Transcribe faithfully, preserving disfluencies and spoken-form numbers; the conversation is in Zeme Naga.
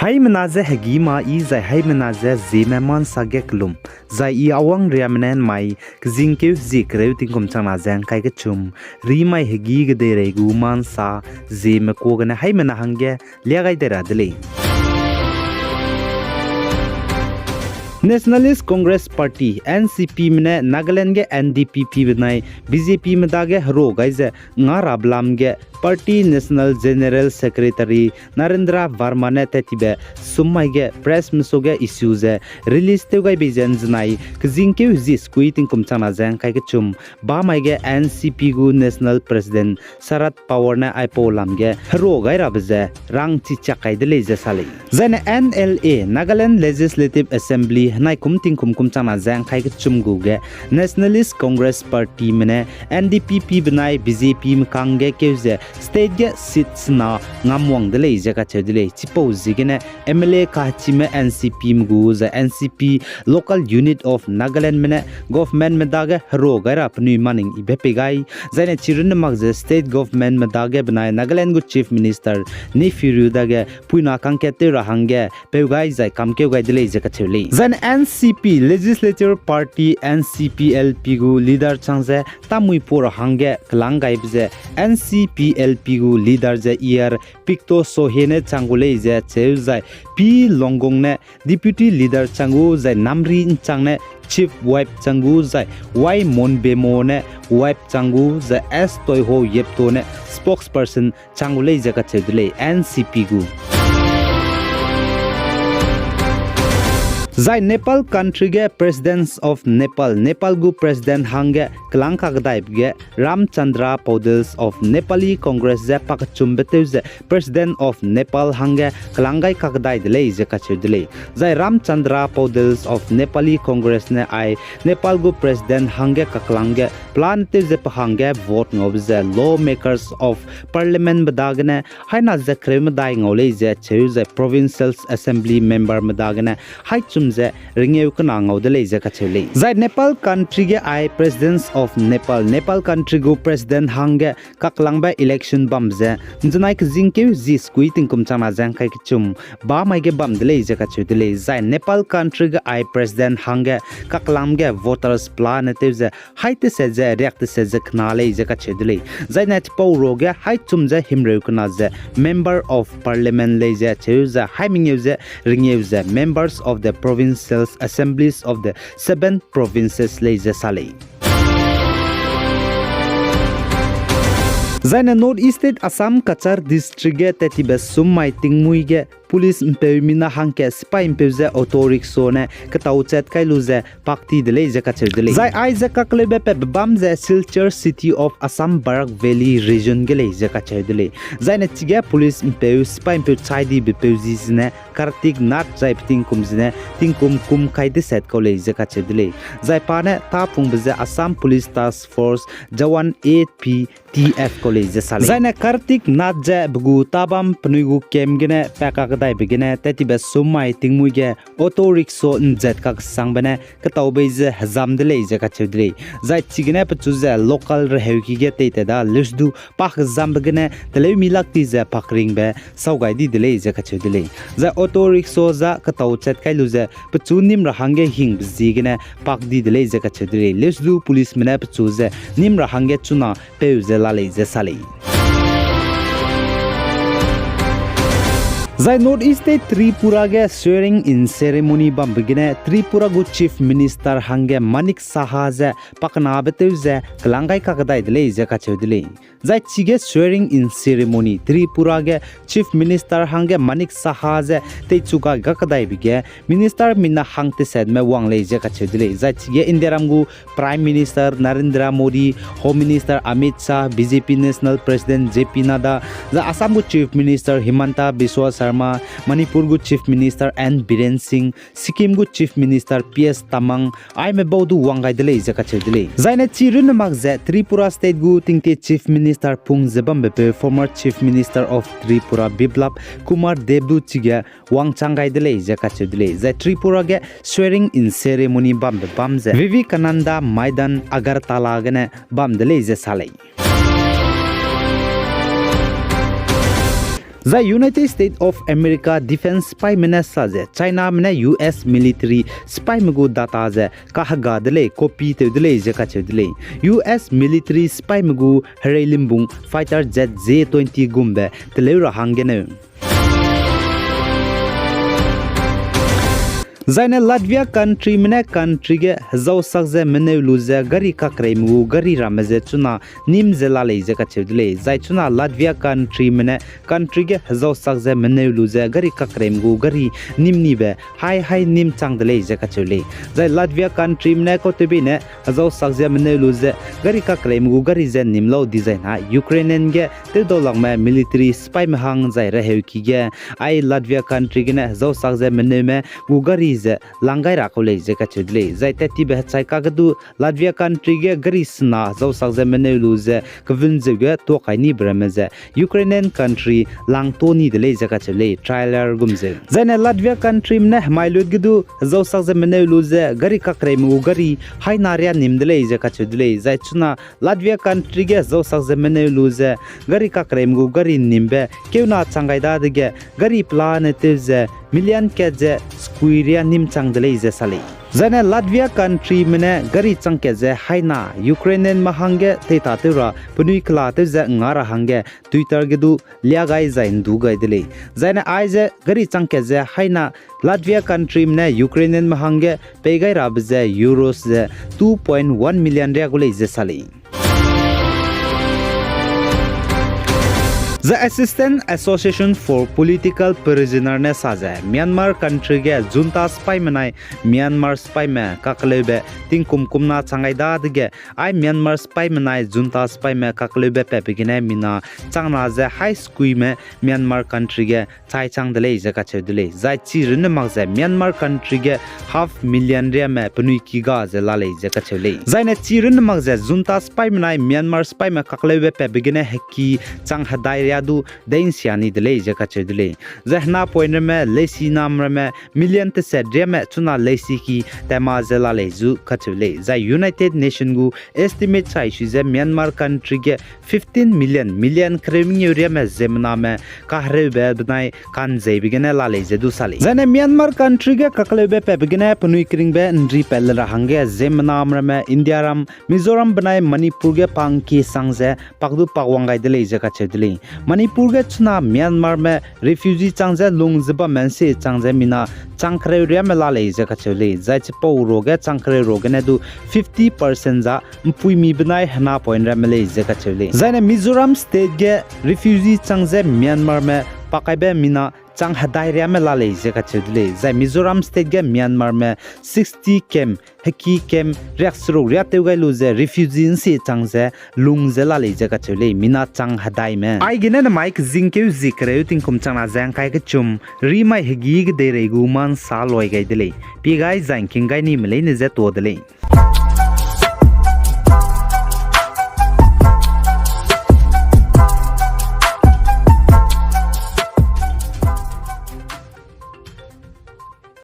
Haimena ze hegî ma i zai haimena ze Zeme ma nsa ge kelum, zai i Awang Riame ne mai kezingkeu hezie kereu tingkum changna ze ngkai kechum, rimai hegî kedeirei gu ma nsa Zeme kua gene haimena hangge lia gai dai ra de lei. Nationalist Congress Party, N C P me ne Nagaland ge N D P P benai B J P me dage herua gai ze nga rabe lam ge party National General Secretary Narendra Verma ne tattibe summai ge press mesuage issue ze release tew gai bei ze nzenai kezingkeu hezie sekui tingkum changna ze ngkai kechum, bamai ge N C P gu National President Sharad Pawar ne aipau lam ge herua gai rabe ze rang chichak kai de lei ze sa lei. Zaine N L A, Nagaland Legislative Assembly, henai kum tingkum kum changna ze ngkai kechum gu ge Nationalist Congress Party me ne N D P P benai B J P me kang ge keu ze state ge seat sena ngamwang de lei ze kacheu de lei. Chipau ziegene M L A kahechime N C P me gu zai N C P Local Unit of Nagaland me ne government me dage herua gai ra penui maning ibe pei gai. Zaine chirunne mak ze state government me dage benai Nagaland gu Chief Minister Neiphiu Rio dage puina kangkat tew ra hangge peu gai zai kamkeu gai de lei ze kacheu lei. Zaine N C P Legislature Party, N C P L P gu leader chang ze tamui pau ra hangge kelang gaibe ze N C P L P gu leader ze E R Picto Sohe ne chang gu lei ze cheu zai P Longgong ne Deputy Leader chang gu zai Namri Nchang ne Chief Whip chang gu zai Y Monbemo ne Whip chang gu zai S Toiho Yepto ne spokesperson chang gu lei ze kacheu de lei N C P gu. Zai Nepal country ge President of Nepal, Nepal gu President hangge kelang kakdaibe ge Ramchandra Paudel of Nepali Congress ze pakechumbe tew ze President of Nepal hangge kelang gai kakdai de lei ze kacheu de lei. Zai Ramchandra Paudel of Nepali Congress ne ai Nepal gu President hangge kaklang ge plan tew ze pe hangge vote ngaube ze lawmakers of Parliament be dagene haina ze kereu medai ngau lei ze cheu zai Provincial Assembly member me dagene haichum ze rengeu kena ngau de lei ze kacheu lei. Zai Nepal country ge ai President of Nepal, Nepal country gu President hangge kaklangbe election bam ze nzenai kezingkeu hezie sekui tingkum changna ze ngkai kechum, bamai ge bam de lei ze kacheu de lei. Zai Nepal country ge ai President hangge kaklang ge voters pelane tew ze hai teset ze riak teset ze kena lei ze kacheu de lei. Zaine chipau ruage haichum ze himreu kena ze Member of Parliament lei ze cheu ze hai mengeu ze rengeu ze Members of the Provincial Assemblies of the Seven Provinces lei ze sa lei. Zaine North East State Assam Cachar District ge tattibe summai tingmui ge police mpeu mina hangkat sipai mpeu ze auto rickshaw ne ketau chat kai lu ze pakti de lei ze kacheu de lei. Zai aize kakleube patbe bam ze Silchar City of Assam Barak Valley Region ge lei ze kacheu de lei. Zaine chige police mpeu sipai mpeu chai dibe peu zi zene Kartik Nath zai pe tingkum zene tingkum kum kai deset kau lei ze kacheu de lei. Zai pa ne tapungbe ze Assam Police Task Force Jawan A P T F kau lei ze sa lei. Zaine Kartik Nath ze pe gu tabam penui gu camp gene pa kakdaibe gene tattibe summai tingmui ge auto rickshaw nzat kaksangbe ne ketau bei ze hezam de lei ze kacheu de lei. Zai chigene pechu ze local reheuki ge teitat da leusdu pak hezambe gene teleu mi lak ti ze pak ringbe sau gai di de lei ze kacheu de lei. Zai auto rickshaw za ketau chat kai lu ze pechu nîm ra hangge hingbe ziegene pak di de lei ze kacheu de lei. Leusdu policeme ne pechu ze nîm ra hangge chuna peu ze la lei ze sa lei. Zai North East State Tripura ge swearing in ceremony bambe gene Tripura gu Chief Minister hangge Manik Saha ze pakenabe tew ze kelang gai kakdai de lei ze kacheu de lei. Zai chige swearing in ceremony Tripura ge Chief Minister hangge Manik Saha ze teichu gai kakdaibe ge Minister mina hang tesetme wang lei ze kacheu de lei. Zai chige Indiaram gu Prime Minister Narendra Modi, Home Minister Amit Shah, B J P National President J P Nadda, zai Assam gu Chief Minister Himanta Biswa Sarma, Manipur gu Chief Minister N Biren Singh, Sikkim gu Chief Minister P S Tamang, aime bau du wang gai de lei ze kacheu de lei. Zaine chi runne mak ze Tripura State gu tingtie Chief Minister pung ze bambepeu former Chief Minister of Tripura Biplab Kumar Deb du chige wangchang gai de lei ze kacheu de lei. Zai Tripura ge swearing in ceremony bambe bam ze Vivekananda Maidan Agartala gene bam de lei ze sa lei. Zai United States of America defence sipaime ne sa ze Chiname ne U S military sipaime gu data ze kahega de lei, copy tew de lei ze kacheu de lei. U S military sipaime gu herei limbung fighter jet Z twenty gumbe teleu ra hangge neu. Zaine Latvia countryme ne country ge hezausak ze meneu lu ze gari kakreime gu gari ramme ze chuna nîm ze la lei ze kacheu de lei. Zai chuna Latvia countryme ne country ge hezausak ze meneu lu ze gari kakreime gu gari nîm nibe hai hai nîm chang de lei ze kacheu lei. Zai Latvia countryme ne kautewbei ne hezausak ze meneu lu ze gari kakreime gu gari ze nîm lau dizai na Ukrainian ge tewdaulakme military sipaime hang zai reheuki ge, ai Latvia country gene hezausak ze meneume gu gari ze lang gai ra kau lei ze kacheu de lei. Zai tattibe hechai kage du Latvia country ge gari sena hezausak ze meneu lu ze kevun zeu ge tuakai nibe ramme ze Ukrainian country lang tuâ ni de lei ze kacheu lei, trailer gum zeu. Zaine Latvia countryme ne hemai lut ge du hezausak ze meneu lu ze gari kakreime gu gari haina riâ nîm de lei ze kacheu de lei. Zai chuna Latvia country ge hezausak ze meneu lu ze gari kakreime gu gari nîmbe keuna chang gai dadege gari pelane tew ze million kat ze sekui riâ nîm chang de lei ze sa lei. Zaine Latvia countryme ne gari chang kat ze haina Ukrainianme hangge teitatew ra penui kelatew ze nga ra hangge Twitter ge du lia gai zai ndu gai de lei. Zaine aize gari chang kat ze haina Latvia countryme ne Ukrainianme hangge pei gai rabe ze euros ze two point one million riâ gu lei ze sa lei. Zai Assistance Association for Political Prisoner ne sa ze Myanmar country ge junta sipaime nai Myanmar sipaime kakleube tingkum kumna chang gai dadege, ai Myanmar sipaime nai junta sipaime kakleube patbe gene mina changna ze hai sekuime Myanmar country ge chai chang de lei ze kacheu de lei. Zai chi runne mak ze Myanmar country ge half million riame penui ki ga ze la lei ze kacheu lei. Zaine chi runne mak ze junta sipaime nai Myanmar sipaime kakleube patbe gene heki chang hedai riâ du deinsia ni de lei ze kacheu de lei. Zai henapoine ramme, leisi nam ramme, million teset riame chuna leisi ki tat ma ze la lei zu kacheu lei. Zai United Nation gu estimate chai sui ze Myanmar country ge fifteen million, million kereu mengeu riame ziemmename kahereube benai kanzeibe gene la lei ze du sa lei. Zaine Myanmar country ge kakleube patbe gene penui keringbe nri pat le ra hangge ziemmename ramme Indiaram, Mizoram benai Manipur ge pangki sang ze pak du pak wang gai de lei ze kacheu de lei. Manipur ge chuna Myanmarme refugee chang ze lung ze bamme nsi chang ze mina chang kereu riame la lei ze kacheu lei. Zai chipau ruage chang kereu ruagene du fifty percent za mpuimi benai henapoine ramme lei ze kacheu lei. Zaine Mizoram state ge refugee chang ze Myanmarme pakaibe mina chang hedai riame la lei ze kacheu de lei. Zai Mizoram state ge Myanmarme sixty camp, heki camp riakseruk riâ tew gai lu ze refugee nsi chang ze lung ze la lei ze kacheu lei, mina chang hedaime. Aigene nemai kezingkeu zie kereu tingkum changna ze ngkai kechum, rimai hegî kedeirei gu ma nsa loi gai de lei. Pie gai zai ngking gai nime leine je tuâ de lei.